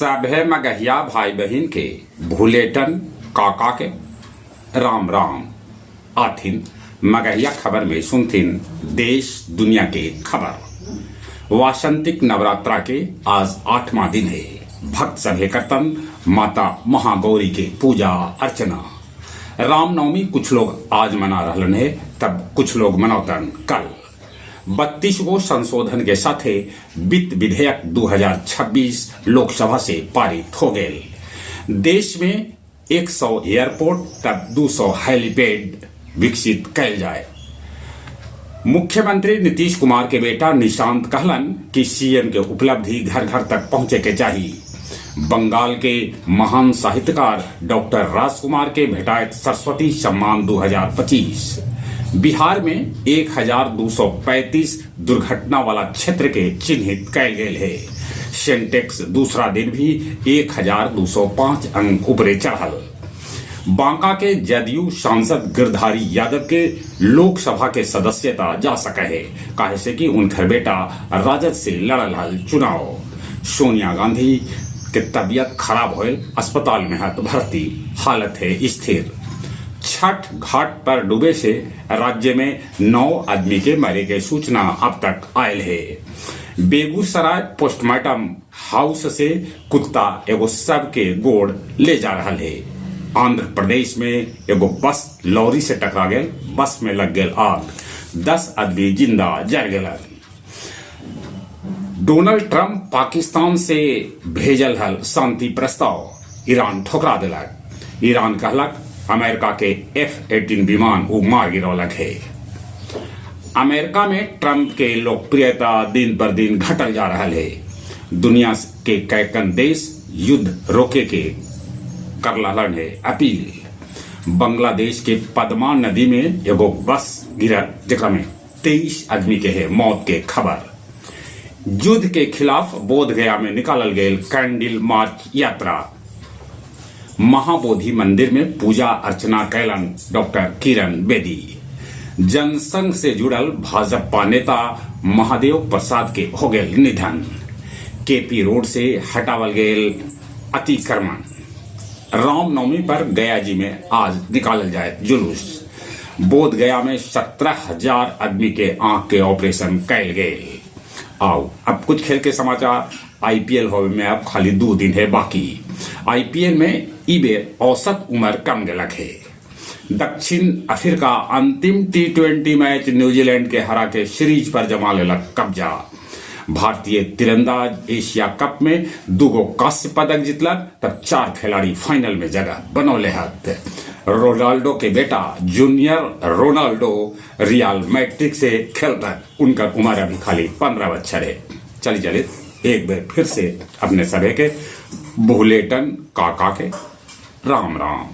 सभे मगहिया भाई बहिन के भुलेटन काका के राम राम। आथिन मगहिया खबर में सुनथिन देश दुनिया के खबर। वासंतिक नवरात्रा के आज आठवां दिन है। भक्त सभे करतन माता महागौरी के पूजा अर्चना। रामनवमी कुछ लोग आज मना रहलन है, तब कुछ लोग मनौतन कल। 32 गो संशोधन के साथे वित्त विधेयक 2026 लोकसभा से पारित हो गए। देश में 100 एयरपोर्ट तब 200 हेलीपैड विकसित कैल जाए। मुख्यमंत्री नीतीश कुमार के बेटा निशांत कहलन कि सीएम के उपलब्धि घर घर तक पहुंचे के चाहिए। बंगाल के महान साहित्यकार डॉक्टर राजकुमार के भेटायत सरस्वती सम्मान 2025। बिहार में 1235 दुर्घटना वाला क्षेत्र के चिन्हित कैल गेल है। सेंटेक्स दूसरा दिन भी 1205 अंक ऊपरे चढ़ल। बांका के जदयू सांसद गिरधारी यादव के लोकसभा के सदस्यता जा सके है, काहे से कि उनकर बेटा राजद से लड़ल हल चुनाव। सोनिया गांधी के तबीयत खराब होल, अस्पताल में हत भर्ती, हालत है स्थिर। छठ घाट पर डूबे से राज्य में 9 आदमी के मरे के सूचना अब तक आयल है। बेगूसराय पोस्टमार्टम हाउस से कुत्ता एगो सब के गोड़ ले जा रहा है। आंध्र प्रदेश में एगो बस लॉरी से टकरा गेल, बस में लग गेल आग, 10 आदमी जिंदा जर गेल। डोनाल्ड ट्रंप पाकिस्तान से भेजल हल शांति प्रस्ताव, ईरान ठोकरा दिलक। ईरान कहलक अमेरिका के F-18 विमान वो मार गिरौलक है। अमेरिका में ट्रंप के लोकप्रियता दिन पर दिन घटल जा रहा है। दुनिया के कैकन देश युद्ध रोके के कर रहलन है अपील। बांग्लादेश के पद्मा नदी में एगो बस गिरल, जेकरा में 23 आदमी के है मौत के खबर। युद्ध के खिलाफ बोध गया में निकालल गेल कैंडल मार्च यात्रा। महाबोधि मंदिर में पूजा अर्चना कैलन डॉक्टर किरण बेदी। जनसंघ से जुड़ल भाजपा नेता महादेव प्रसाद के हो गेल निधन। केपी रोड से हटावल गेल अतिक्रमण। रामनवमी पर गया जी में आज निकालल जाए जुलूस। बोध गया में 17,000 आदमी के आंख के ऑपरेशन कैल गए। आओ अब कुछ खेल के समाचार। आईपीएल होवे में अब खाली 2 दिन है बाकी। आईपीएल में ई बेर औसत उम्र कम गेलक है। दक्षिण अफ्रीका अंतिम T20 match New Zealand के हरा के सीरीज पर जमा लेलक कब्जा। भारतीय तीरंदाज एशिया कप में 2 गो कांस्य पदक जीतलक, तब 4 खिलाड़ी फाइनल में जगह बनौले हत। रोनाल्डो के बेटा जूनियर रोनाल्डो रियल मैट्रिक से खेलता, उनका उम्र अभी खाली 15 बच्चर है। चली चली एक बार फिर से अपने सभी के भुलेटन काका के राम राम।